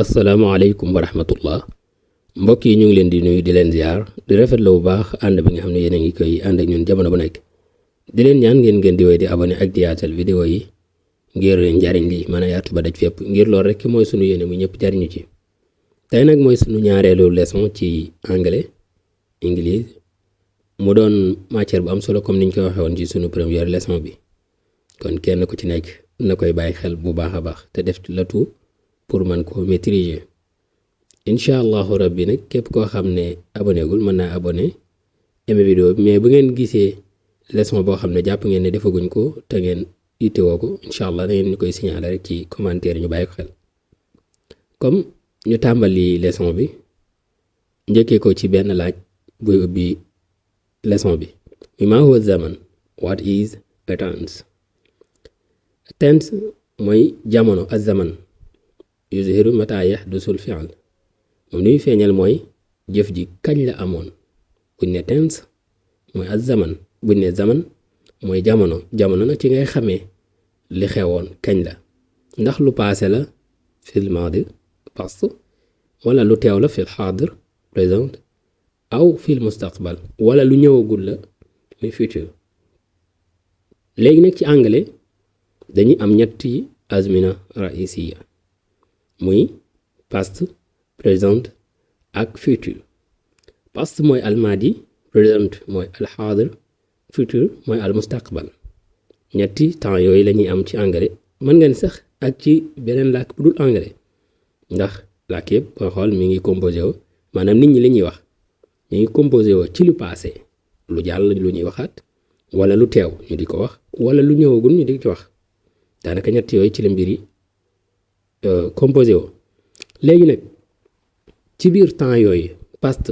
asalaamaaleykum wa rahmatullah mbokk yi ñu ngi leen di nuyu di leen ziar di rafetlu bu baax ànd bi nga xam ne yéen a ngi koy ànd ak ñun jamono bu nekk di leen ñaan ngeen di woy di abonné ak di yaatal vidéo yi ngir njariñ li mën a yaatu ba daj fépp ngir loolu rek mooy sunu yéene mu ñëpp jariñu ci tey nag mooy sunu ñaareelu leçon ci anglais mu doon matière bu am solo comme niñ ko waxee woon ci sunu première leçon bi kon kenn ku ci nekk na koy bàyyi xel bu baax a baax te def la tout pour man ko maîtriser incha allahu rabbi nag képp koo xam ne abonné gul mën naa abonné aimé vidéo bi mais bu ngeen gisee leçon boo xam ne jàpp ngeen ne defaguñ ko te ngeen itteewoo ko incha allah da ngeen ñu koy signaler rek ci commentaire ñu bàyyi ko xel comme ñu tàmbali leçon bi njëkkee ko ci benn laaj buy ubbi leçon bi ma huwa zaman what is a tense tense mooy jamono ak zaman yuzhiru mata yahdusul fi'l moom li muy feeñal mooy jëf ji kañ la amoon buñ ne tense mooy az zaman buñ ne zaman mooy jamono nag ci ngay xamee li xewoon kañ la ndax lu passé la fil maadi past wala lu teew la fil xaadir présent aw fil mustaqbal wala lu ñëwagul la muy futur léegi nag ci anglais dañuy am ñetti azmina raisiya muy past present ak futur past mooy almaadi present mooy alxaadir futur mooy almustaqbal ñetti temps yooyu la ñuy am ci anglais mën nga ni sax ak ci beneen làkk bu dul anglais ndax làkk yëpp boo xool mi ngi composé woo maanaam nit ñi li ñuy wax mi ngi composé woo ci lu passé lu jàll lu ñuy waxaat wala lu teew ñu di ko wax wala lu ñëwagul ñu di ci wax daanaka ñett yooyu ci la mbir yi composé woo léegi nag ci biir temps yooyu past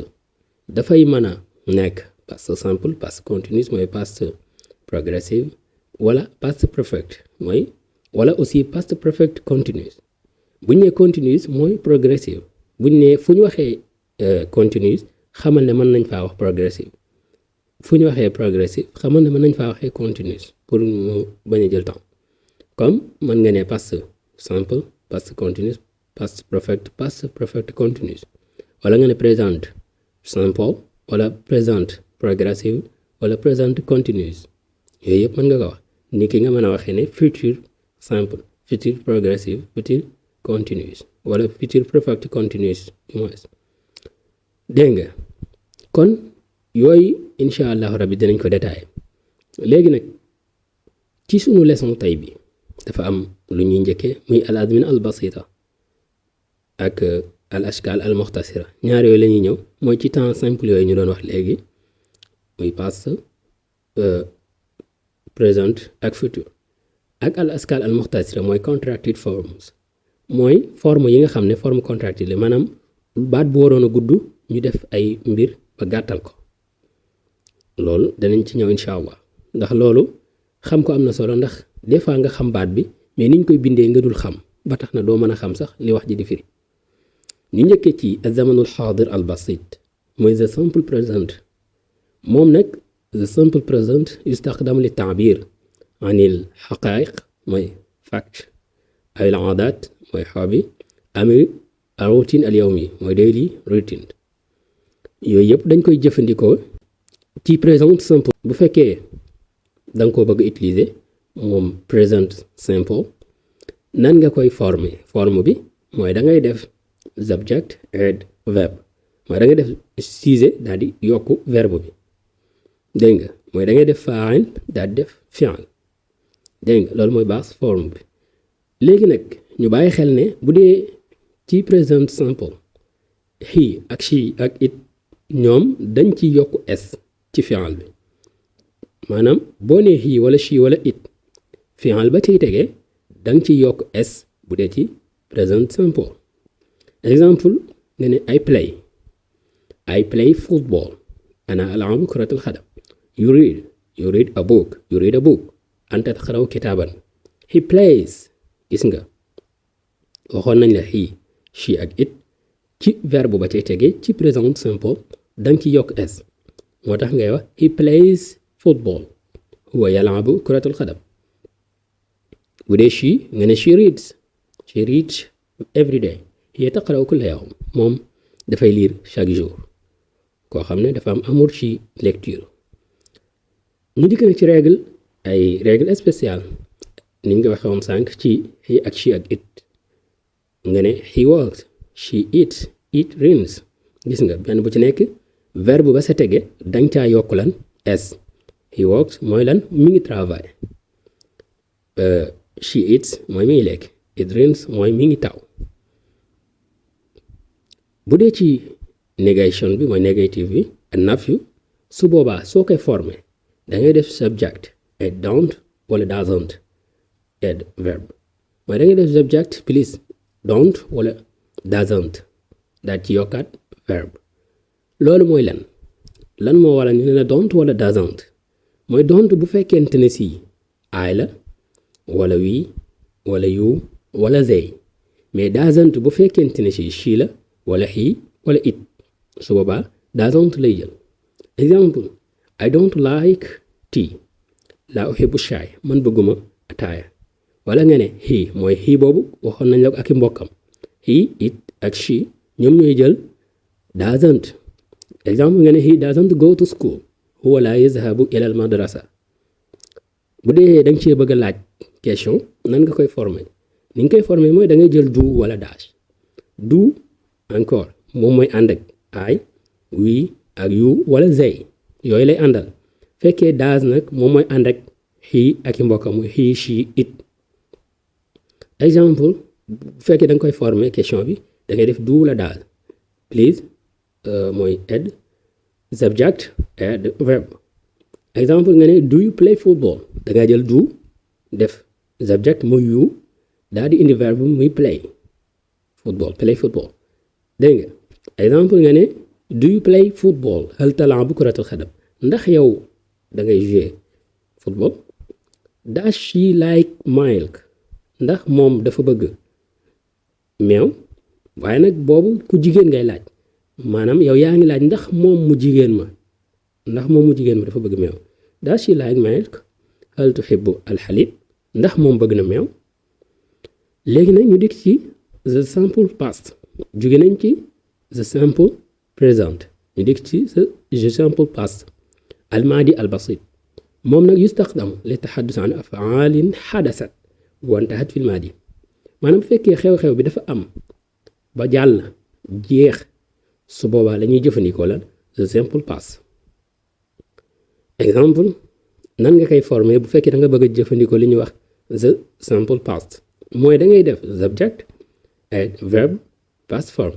dafay mën a nekk past simple past continuous mooy past progressive wala past perfect mooy wala aussi past perfect continuous buñ ne continuous mooy progressive buñ ne fu ñu waxee continuous xamal ne mën nañ faa wax progressive fu ñu waxee progressive xamal ne mën nañ faa waxee continuous pour mu bañ a jël temps comme mën nga ne past simple past continuous past perfect continuous wala nga ne present simple wala present progressive wala present continuous yooyu yëpp mën nga ko wax ni ki nga mën a waxee ne future simple future progressive future continuous wala future perfect continuous du moins dégg nga kon yooyu incha allahu rabbi dinañ ko détaillé léegi nag ci sunu leçon tey bi dafa am lu ñuy njëkkee muy al azmina al basita ak al ashkal al muxtasira ñaar yooyu la ñuy ñëw mooy ci temps simple yooyu ñu doon wax léegi muy past present ak futur ak al ashkal al muxtasira mooy contracted forms mooy forme yi nga xam ne forme contracted la maanaam baat bu waroon a gudd ñu def ay mbir ba gàttal ko loolu danañ ci ñëw incha allah ndax loolu xam ko am na solo ndax des fois nga xam baat bi mais niñ koy bindee nga dul xam ba tax na doo mën a xam sax li wax ji di firi ñu njëkkee ci azamanul xaadir al basit mooy the simple present moom nag the simple present yustaqdam li taabir anil xaqaiq mooy fact ay al aadat mooy hobby ami routine al yawmi mooy daily routine yooyu yëpp dañ koy jëfandikoo ci présent simple bu fekkee da nga ko bëgg utiliser moom present simple nan nga koy forme bi mooy da ngay def subject add verb mooy da ngay def sujet daal di yokk verbe bi dégg nga mooy da ngay def fa'il daal di def fi'l dégg nga loolu mooy base forme bi léegi nag ñu bàyyi xel ne bu dee ci present simple he ak she ak it ñoom dañ ci yokk s ci fi'l bi maanaam boo nee he wala she wala it fi'l ba ciy tegee danga ci yokk s bu dee ci present simple exemple nga ne I play football ana al'abu kuratul xadam you read a book anta taqra'u kitaaban he plays gis nga waxoon nañ la he she ak it ci verbe ba cay tegee ci présent simple danga ci yokk s moo tax ngay wax he plays football huwa yal'abu kuratul xadam bu dee she nga ne she reads every day hiya taqra'u kulla yawm moom dafay lire chaque jour koo xam ne dafa am amour ci lecture. ñu dikk nag ci règle spéciale niñ nga waxee woon sànq ci he ak she ak it nga ne he works she eats it reigns gis nga benn bu ci nekk verbe ba sa tege dañ caa yokk lan s. he works mooy lan mi ngi travail, she eats mooy mi ngi lekk, it rains mooy mi ngi taw. bu dee ci négation bi mooy négative bi ak nafyu su boobaa soo koy formé da ngay def subject et don't wala doesn't add verb mooy da ngay def subject plus don't wala doesn't daal ci yokkaat verb. loolu mooy lan moo wala ñu ne la don't wala doesn't mooy don't bu fekkente ne si I la wala we wala you wala they, mais doesn't bu fekkente ne si she la wala he wala it su boobaa doesn't lay jël. exemple I don't like tea laa uhibbu shaay man bëgguma ataaya. wala nga ne he mooy he boobu waxoon nañ la ko ak i mbokkam he it ak she ñoom ñooy jël doesn't. exemple nga ne he doesn't go to school huwa laa yazhabu ila al madrasa. bu dee da nga cee bëgg a laaj question nan nga koy former ni nga koy former mooy da ngay jël do wala dash. do encore moom mooy ànd ak I we ak you wala they yooyu lay àndal. fekkee does nag moom mooy ànd ak he ak i mbokkam he she it. exemple bu fekkee da nga koy former question bi da ngay def do wala dash please mooy add subject add verb. exemple nga ne do you play football da nga jël do def subject muy you daal di indi verbe muy play football dégg nga. exemple nga ne do you play football hal tal'abu kuratal qadam ndax yow da ngay jouer football. does she like milk ndax moom dafa bëgg meew. waaye nag boobu ku jigéen ngay laaj maanaam yow yaa ngi laaj ndax moom mu jigéen ma dafa bëgg meew. does she like milk hal tuhibbu al halib ndax moom bëgg na meew. léegi nag ñu dikk ci the simple past jóge nañ ci the simple present ñu dikk ci the simple past al maadi al basit moom nag yustaxdam li taxaddus an afaalin xadasat wa intahat fil maadi maanaam fekkee xew-xew bi dafa am ba jàll jeex su boobaa la ñuy jëfandikoo lan the simple past. exemple nan nga koy former bu fekkee da nga bëgg a jëfandikoo li ñuy wax the simple past mooy da ngay def subject ak verb past form.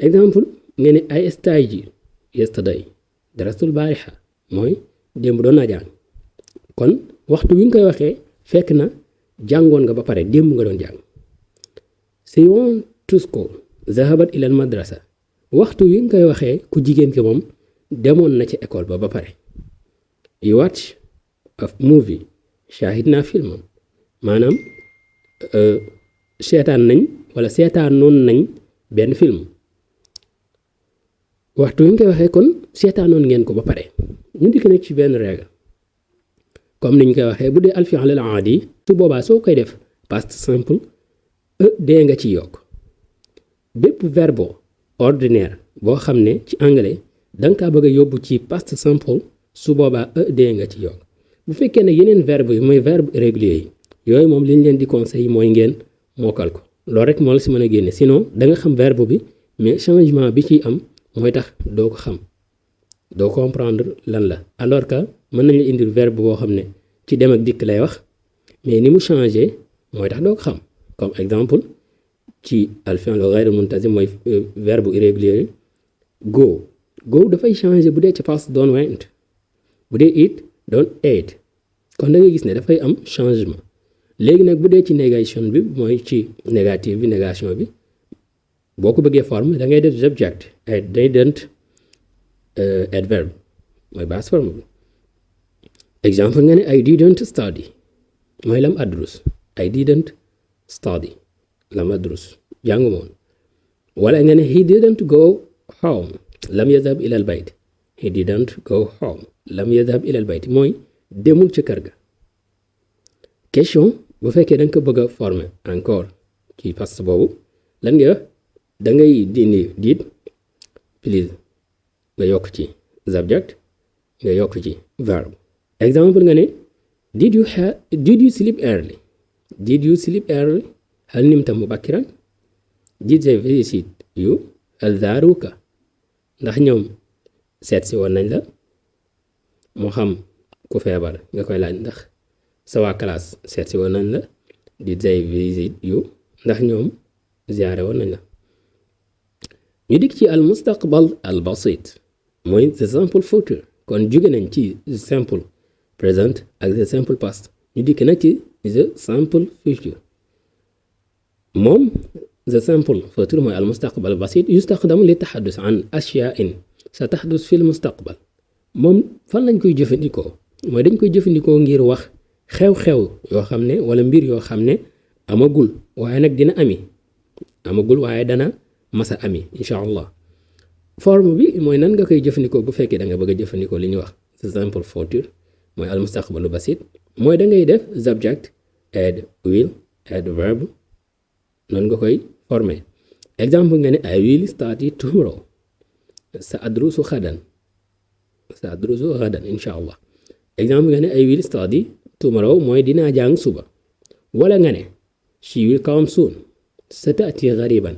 exemple nga ne I studied yesterday darastul baarixa mooy démb doon naa jàng kon waxtu wi nga koy waxee fekk na jàngoon nga ba pare démb nga doon jàng. she went to school zahabat ila al madrasa waxtu wi nga koy waxee ku jigéen ki moom demoon na ci école ba pare. you watch a movie shahidna filmam maanaam seetaanoon nañ benn film. waxtu wi nga koy waxee kon seetaanoon ngeen ko ba pare. ñu dikk nag ci benn règle comme niñ koy waxee bu dee al fi'l al aadi su boobaa soo koy def past simple dee nga ci yokk. bépp verbe ordinaire boo xam ne ci anglais danga kaa bëgg a yóbbu ci past simple su boobaa dee nga ci yokk. bu fekkee ne yeneen verbe yi mooy verbe irrégulier yi yooyu moom liñ leen di conseil mooy ngeen mokkal ko loolu rek moo la si mën a génne sinon da nga xam verbe bi mais changement bi ciy am mooy tax doo ko xam doo comprendre lan la. alors que mën nañ la indil verbe boo xam ne ci dem ak dikk lay wax mais ni mu changé mooy tax doo ko xam. comme exemple ci al fi'l ghayr muntazim mooy verbe irrégulier go dafay changé bu dee ci past doon went bu dee eat doon ate kon da ngay gis ne dafay am changement. léegi nag bu dee ci négation bi mooy ci négative bi négation bi boo ko bëggee forme da ngay def subject et didn't adverb mooy base forme bi. exemple nga ne I didn't study mooy lam adrus I didn't study lam adrus jàngu moon. wala nga ne he didn't go home lam yadhab ila al bayt he didn't go home lam yadhab ila al bayt mooy demul ci kër ga. question bu fekkee da nga ko bëgg a former encore ci past boobu lan ngay wax da ngay dindi did please nga yokk ci subject nga yokk ci verb. Exemple nga ne did you sleep early? Did you sleep early? hal nimta mubakkiran? Did they visit you? hal zaaruka? ndax ñoom seet si woon nañ la? moo xam ku feebar nga koy laaj ndax sa waa classe seet si woon nañ la? Did they visit you? ndax ñoom ziyaare woon nañ la? ñu dikk ci al mustaqbal al basit mooy the simple future. kon jóge nañ ci the simple present ak the simple past ñu dikk nag ci the simple future. moom the simple future mooy al mustaqbal basit yustaxdamu li taxaddus an ashya'in sa taxaddus fil mustaqbal. moom fan lañ koy jëfandikoo mooy dañ koy jëfandikoo ngir wax xew-xew yoo xam ne wala mbir yoo xam ne amagul waaye nag dina ami amagul waaye dana masa ami incha allah. forme bi mooy nan nga koy jëfandikoo bu fekkee da nga bëgg a jëfandikoo li ñuy wax the simple future mooy al mustaqbalu basit mooy da ngay def subject add will add verb noonu nga koy former. exemple nga ne I will study tomorrow. sa adrusu xadan incha allah. exemple nga ne I will study tomorrow mooy dinaa jàng suba. wala nga ne she will come soon. sa taati gariban.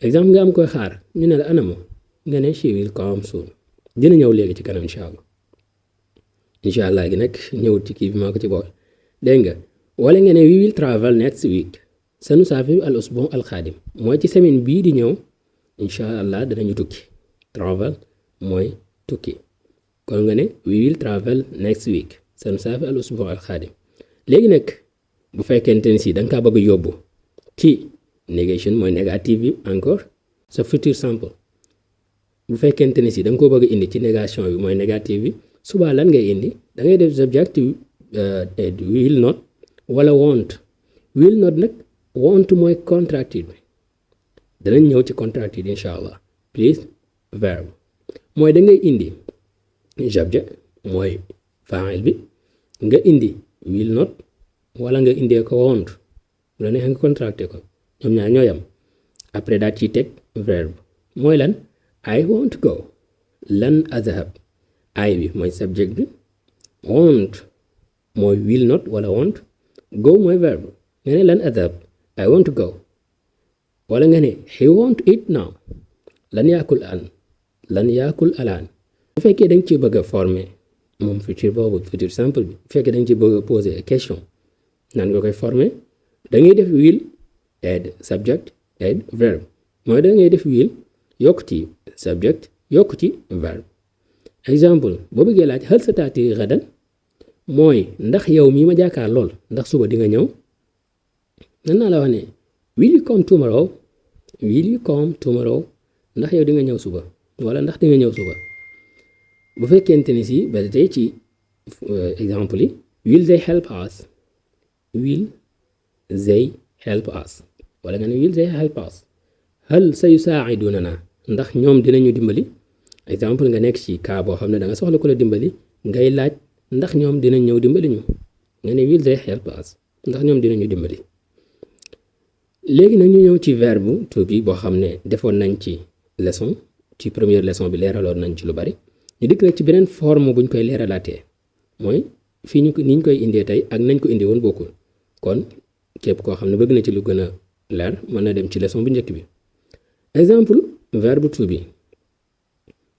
exemple nga am koy xaar ñu ne la anamu nga ne she will come soon. dina ñëw léegi ci kanam incha allah gi nag ñëwut ci kii bi maa ko ci boole dégg nga. wala nga ne we will travel next week. sanusaafir al usbu al xaadim mooy ci semaine bii di ñëw incha allah danañu tukki. travel mooy tukki. kon nga ne we will travel next week. sanusaafir al usbu al xaadim. léegi nag bu fekkente ni si da nga kaa bëgg a yóbbu ci négation mooy négative bi encore sa futur simple. bu fekkente ni si da nga ko bëgg indi ci négation bi mooy négative bi suba lan ngay indi da ngay def subject will not wala won't. will not nag won't mooy contracted bi danañ ñëw ci contracted incha allah. please verb mooy da ngay indi subject mooy fa'il bi nga indi will not wala nga indee ko won't bu la neexee nga contracté ko ñoom ñaar ñoo yam après daal ci teg verb mooy lan I want to go. lan azhab I bi mooy subject bi want mooy will not wala want go mooy verb nga ne lan azhab I want to go. wala nga ne he want to eat now. lan yaakul alaan. bu fekkee dañ ci bëgg a former moom futur boobu futur simple bi bu fekkee dañ ci bëgg a poser question nan nga koy former da ngay def will add subject add verb mooy da ngay def will yokk ci subject yokk ci verb. exemple boo bëggee laaj hal sa taati gadan mooy ndax yow mii ma jaakaar lool ndax suba di nga ñëw. nan naa la wax ne will you come tomorrow ndax yow di nga ñëw suba wala ndax di nga ñëw suba. bu fekkente ni si ba tey ci exemple yi will they help us wala nga ne will they help us hal sayusaaidunana ndax ñoom dinañu dimbali. exemple nga nekk ci cas boo xam ne da nga soxla ko la dimbali ngay laaj ndax ñoom dinañ ñëw dimbali ñu nga ne will they help us ndax ñoom dinañu dimbali. léegi nag ñu ñëw ci verbe to be boo xam ne defoon nañ ci leçon ci première leçon bi leeraloon nañ ci lu bari. ñu dikk nag ci beneen forme buñ koy leeralaatee mooy fii niñ koy indee tey ak nañ ko indi woon bokkul. kon képp koo xam ne bëgg na ci lu gën a leer mën na dem ci leçon bu njëkk bi. exemple verbe to be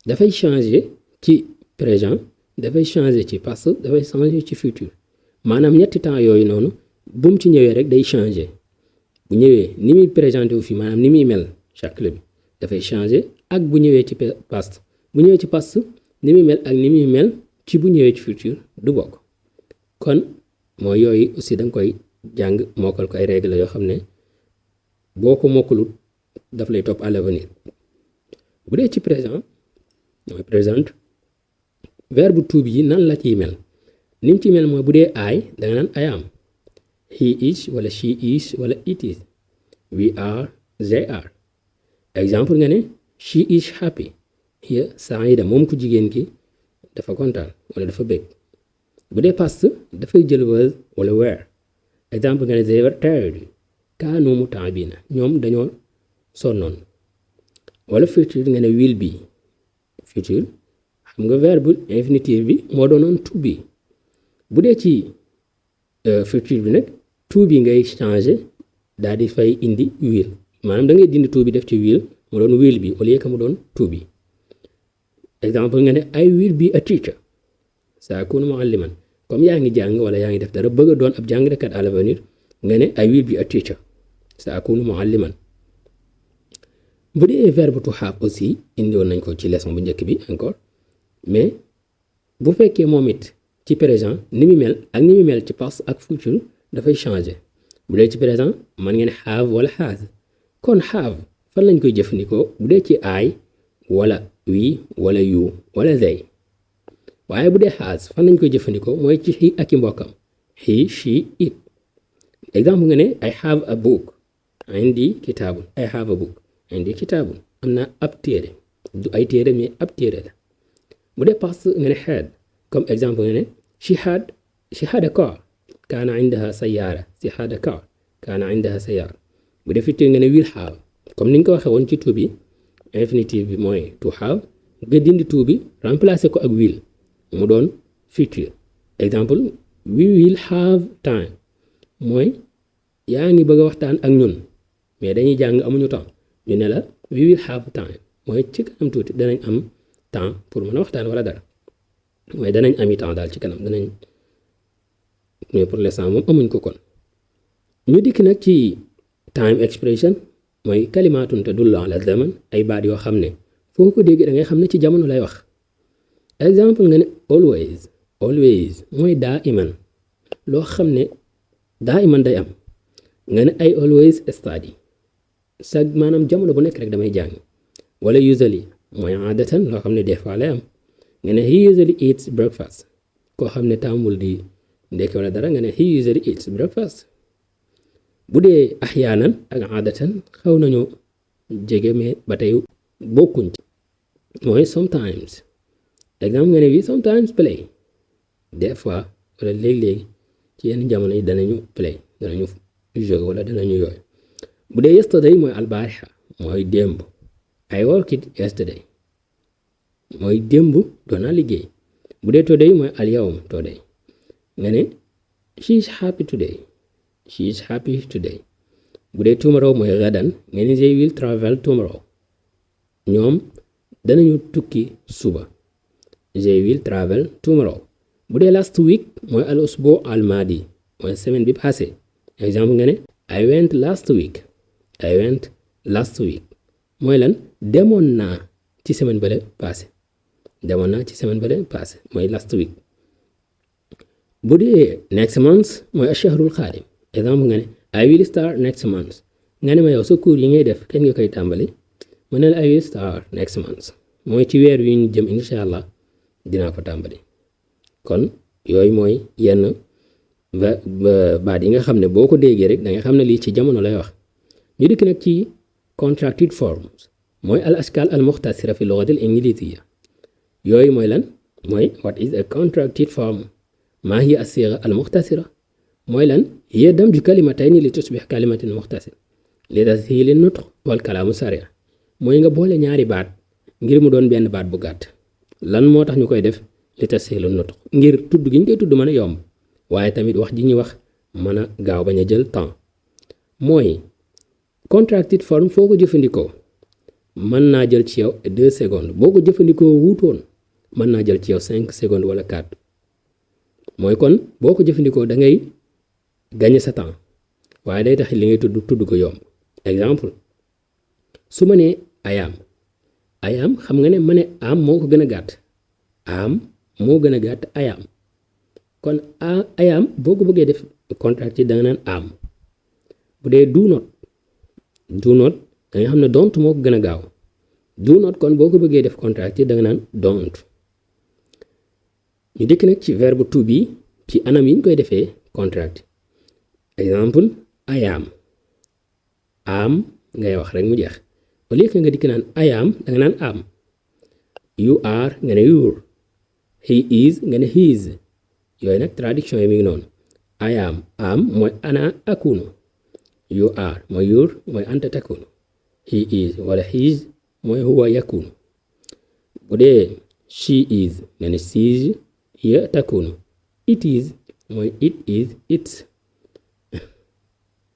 dafay changer ci présent dafay changer ci passé dafay changer ci futur maanaam ñetti temps yooyu noonu bu mu ci ñëwee rek day changer. bu ñëwee ni muy présenté wu fii maanaam ni muy mel chaque bi dafay changer ak bu ñëwee ci passé bu ñëwee ci passé ni muy mel ak ni muy mel ci bu ñëwee ci futur du bokk. kon mooy yooyu aussi da nga koy jàng mokkal ko ay règle yoo xam ne boo ko mokkalut daf lay topp à l'avenir. bu dee ci présent mooy présent verbe to be yi nan la ciy mel ni mu ci mel mooy bu dee I da nga naan I am. he is wala she is wala it is. we are they are. exemple nga ne she is happy. here Saïda moom ku jigéen ki dafa kontaan wala dafa bëgg. bu dee past dafay jël was wala were. exemple nga ne they were tired. kaanu muta'abbina ñoom dañoo sonnoon wala future nga ne will be future xam nga verbe infinitif bi moo doonoon to be bu dee ci future bi nag to be ngay changer daal di fay indi will maanaam da ngay dindi to be def ci will mu doon will bi au lieu que mu doon to be exemple nga ne I will be a teacher saakunu mualliman comme yaa ngi jàng wala yaa ngi def dara bëgg a doon ab jàngalekat à l'avenir nga ne I will be a teacher saakunu mualliman bu dee verbe to have aussi indi woon nañ ko ci leçon bu njëkk bi encore mais bu fekkee moom it ci présent ni mu mel ak ni mu mel ci past ak future dafay changer bu dee ci présent man ngeen have wala has kon have fan lañ koy jëfandikoo bu dee ci I wala we wala you wala they waaye bu dee has fan lañ koy jëfandikoo mooy ci he ak i mbokkam he she it exemple nga ne I have a book indi kitaabun I have a book indi kitaabun am na ab téere du ay téere mais ab téere la bu dee past nga ne had comme exemple nga ne she had a car kaana indaha sayyaara she had a car kaana indaha sayyaara bu dee future nga ne will have comme ni nga ko waxee woon ci to be infinitive bi mooy to have nga dindi to be remplacer ko ak will mu doon future exemple we will have time mooy yaa ngi bëgg a waxtaan ak ñun mais dañuy jàng amuñu temps ñu ne la we will have time mooy ci kanam tuuti danañ am temps pour mën a waxtaan wala dara mooy danañ ami temps daal ci kanam danañ mais pour l'instant moom amuñ ko kon ñu dikk nag ci time expression mooy kalimaatun tadullu ala zaman ay baat yoo xam ne foo ko dégg da ngay xam ne ci jamono lay wax exemple nga ne always mooy daa iman loo xam ne daa iman day am nga ne I always study sag maanaam jamono bu nekk rek damay jàng wala usually mooy aadatan loo xam ne des fois lay am nga ne he usually eats breakfast koo xam ne taamul di ndekki wala dara nga ne he usually eats breakfast bu dee axyaanan ak aadatan xaw nañu jege mais ba tey bokkuñ ci mooy sometimes exemple nga ne we sometimes play des fois wala léegi-léegi ci yenn jamono yi danañu play danañu jouer wala danañu yooyu bu dee yesterday mooy albaarixa mooy démb I worked yesterday mooy démb doon naa liggéey bu dee today mooy alyawm today nga ne she is happy today bu dee tomorrow mooy gadan nga ne they will travel tomorrow ñoom danañu tukki suba they will travel tomorrow bu dee last week mooy al usbu al madi mooy semaine bi passé exemple nga ne I went last week mooy lan demoon naa ci semaine bale passé mooy last week bu dee next month mooy ash-shahrul xaadim exemple nga ne I will start next month nga ne ma yow sa cours yi ngay def kenn nga koy tàmbali ma ne la I will start next month mooy ci weer wi ñu jëm incha allah dinaa ko tàmbali kon yooyu mooy yenn baat yi nga xam ne boo ko déggee rek da nga xam ne lii ci jamono lay wax ñu dikk nag ci contracted forms mooy al ashkal al mukhtasira fi lughati al ingiliziya yooyu mooy lan mooy what is a contracted form maa hiya as-sigha al mukhtasira mooy lan hiya damju kalimatayni li tusbih kalimatin mukhtasira li tashili nutq wal kalaamu sari' mooy nga boole ñaari baat ngir mu doon benn baat bu gàtt lan moo tax ñu koy def li tashili nutq ngir tudd gi ñu koy tudd mën a yomb waaye tamit wax ji ñuy wax mën a gaaw bañ a jël temps mooy contracted form foo ko jëfandikoo mën naa jël ci yow 2 secondes boo ko jëfandikoo wuutoon mën naa jël ci yow 5 secondes wala 4 mooy kon boo ko jëfandikoo da ngay gagner sa temps waaye day tax li ngay tudd ko yomb exemple su ma nee ayam xam nga ne ma ne am moo ko gën a gàtt am moo gën a gàtt ayam kon ayam boo ko bëggee def contracted da nga naan am bu dee do not da nga xam ne don't moo ko gën a gaaw do not kon boo ko bëggee def contracted da nga naan don't ñu dikk nag ci verbe to be ci anam yi ñu koy defee contract exemple I am ngay wax rek mu jeex au lieu que nga dikk naan I am da nga naan am you are nga ne you're he is nga ne his yooyu nag traduction yi mi ngi noonu I am mooy ana akunu you are mooy you're mooy anta takunu he is wala his mooy huwa yakunu. bu dee she is nga ne she's, hiya takunu. It is mooy it is, it's.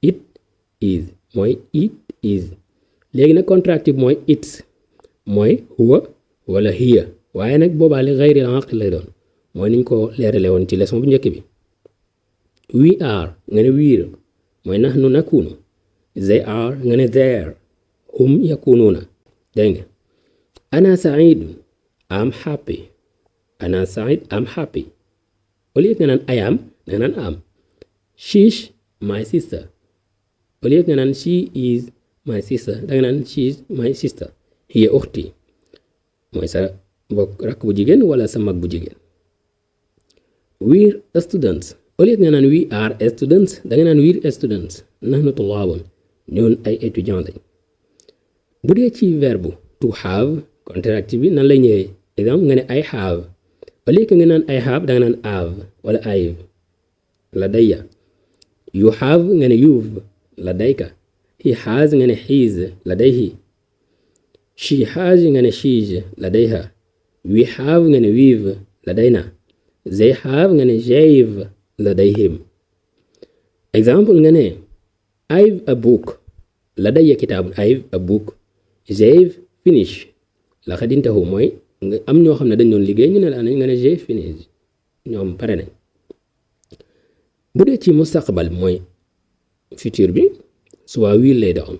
It is mooy it is. léegi nag contractive mooy it's mooy huwa wala hiya, waaye nag boobaa li gayril aqil lay doon, mooy niñ ko leerale woon ci leçon bu njëkk bi. We are nga ne we're mooy nahnu nakunu. They are nga ne they're, hum yakununa. dégg nga. Ana saidun, I'm happy. Ana said, I'm happy. au lieu nga naan I am nga naan am. She's my sister. au lieu nga naan she is my sister danga naan she's my sister. hiya ukhti mooy sa mbokk rakk bu jigéen wala sa mag bu jigéen. We're students. au lieu nga naan we are students danga naan we're students. nahnu tullaabun ñun ay étudiants lañ. bu dee ci verbe to have contractive bi nan lay ñëwee. exemple nga ne I have au lieu que nga naan I have danga naan have wala I've. ladayya. You have nga ne you've. ladayka. He has nga ne he's. ladayhi. She has nga ne she's. ladayha. We have nga ne we've. ladayna. They have nga ne they've. ladayhim. Exemple nga ne I've a book. ladayya kitaabun. I've a book. They've finished. laqad intahu mooy nga am ñoo xam ne dañ doon liggéey ñu ne la nañ nga ne j'ai fini ñoom pare nañ. bu dee ci mustaqbal mooy futur bi soit will lay doon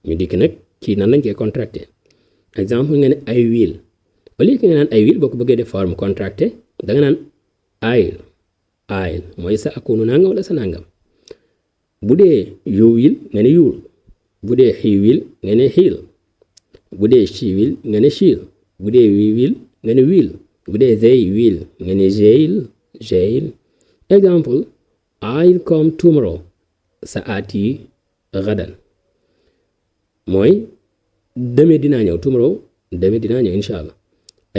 ñu dikk nag ci nan lañ koy contracté. exemple nga ne I will au lieu que nga naan I will boo ko bëggee def forme contracté danga naan I'll mooy sa akunu nangam wala sa nangam. bu dee you will nga ne you'll. bu dee he will nga ne he'll. bu dee she will nga ne she'll. bu dee we will nga ne will. bu dee they will nga ne they'll. Exemple I'll come tomorrow sa aati gadan mooy demain dinaa ñëw. tomorrow demain dinaa ñëw incha allah.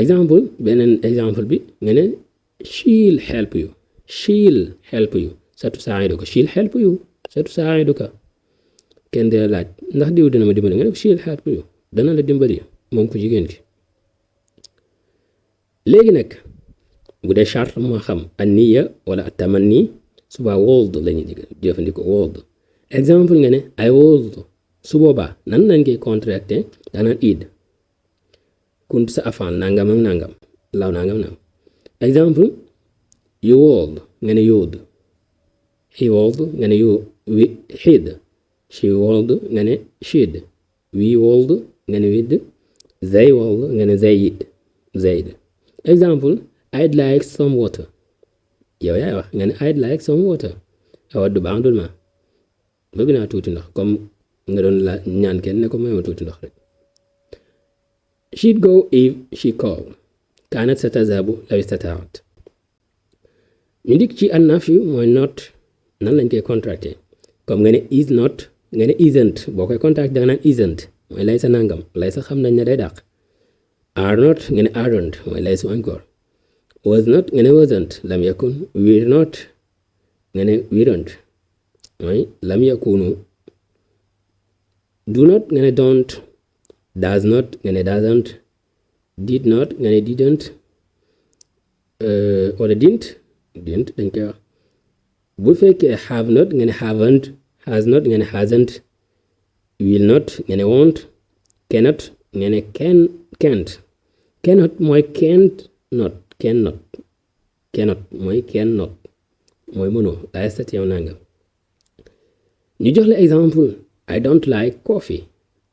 exemple beneen exemple bi nga ne she'll help you. satusaa'iduka. she'll help you satusaa'iduka. kenn dina laaj ndax diw dina ma dimbali nga ne she'll help you dana la dimbali moom ko jigéen ki. léegi nag bu dee charte moo xam an-niyya wala at-tamanni suba wold lañuy jëfandikoo wold. exemple nga ne I wold su boobaa nan lañ koy contracté danaan id kunt sa afaan nangam ak nangam law nangam nangam. exemple you wold nga ne you'd. he wold nga ne he'd. she wold nga ne she'd. we wold nga ne we'd. they wold nga ne they'd. exemple I'd like some water. yow yaay wax nga ne I'd like some water. awaddu ba'dul ma bëgg naa tuuti ndox comme nga doon la ñaan kenn ne ko may ma tuuti ndox rek. she'd go if she called. kaanat satadhabu law istata'at. ñu dikk ci an-nafyu mooy not nan lañ koy contracté comme nga ne is not nga ne isn't boo koy contracté danga naan isn't mooy lay sa nangam lay sa xam nañ ne day dàq. are not nga ne aren't mooy lay su encore. was not nga ne wasn't lam yakun. were not nga ne weren't mooy lam yakunu. do not nga ne don't. does not nga ne doesn't. did not nga ne didn't wala didn't dañ koy wax. bu fekkee have not nga ne haven't. has not nga ne hasn't. will not nga ne won't. cannot nga ne can't. cannot mooy can't not. cannot mooy cannot mooy mënoo la yastati'u nangam. ñu jox la exemple I don't like coffee.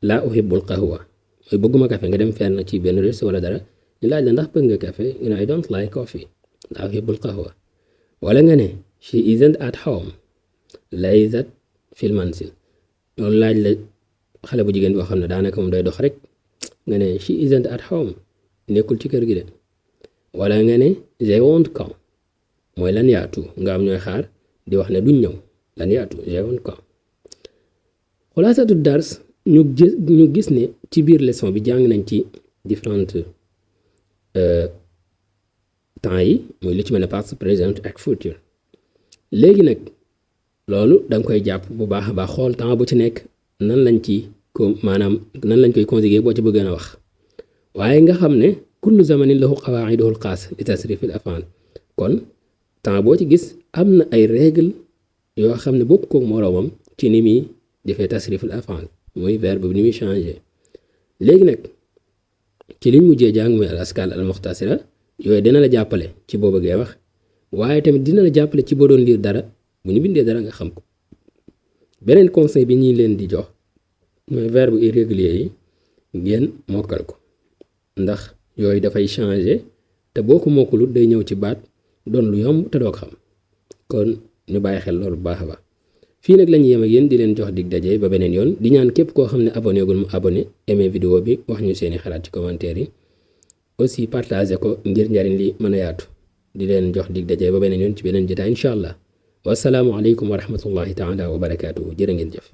la uhibbul qahwa mooy bëgguma café nga dem fenn ci benn restaurant wala dara ñu laaj la ndax bëgg nga café nga ne I don't like coffee. la uhibbul qahwa. wala nga ne she isn't at home. laysat fil manzil loolu laaj la xale bu jigéen boo xam ne daanaka moom day dox rek nga ne she isn't at home nekkul ci kër gi de. wala nga ne they won't come mooy lan yaatu nga am ñooy xaar di wax ne duñ ñëw lan yaatu they won't come. xulaasatu dars ñu gis ne ci biir leçon bi jàng nañ ci différentes temps yi mooy lu ci mel ne past présent ak futur. léegi nag loolu danga koy jàpp bu baax a baax xool temps bu ci nekk nan lañ ci ko maanaam nan lañ koy conjuguer boo ci bëggee a wax waaye nga xam ne kullu zamanin lahu qawaa'iduhul xaas li tasrifil af'aal kon temps boo ci gis am na ay règle yoo xam ne bokk ko moroomam ci ni muy defee tasrifil af'aal mooy verbe bi ni muy changé léegi nag ci liñ mujjee jàng mooy al askaal al muxtasira yooyu dina la jàppale ci boo bëggee wax waaye tamit dina la jàppale ci boo doon lire dara bu ñu bindee dara nga xam ko beneen conseil bi ñuy leen di jox mooy verbe irrégulier yi ngeen mokkal ko ndax yooyu dafay changer te boo ko mokkalut day ñëw ci baat doon lu yomb te doo ko xam kon ñu bàyyi xel loolu bu baax a baax fii nag la ñuy yem ak yéen di leen jox dig daje ba beneen yoon di ñaan képp koo xam ne abonné gul mu abonné aimé vidéo bi wax ñu seeni xalaat ci commentaire yi aussi partagé ko ngir njariñ li mën a yaatu di leen jox dig daje ba beneen yoon ci beneen jotaay incha allah wasalaamu aleykum wa rahmatullahi taala wa barakaatuhu jërë ngeen jëf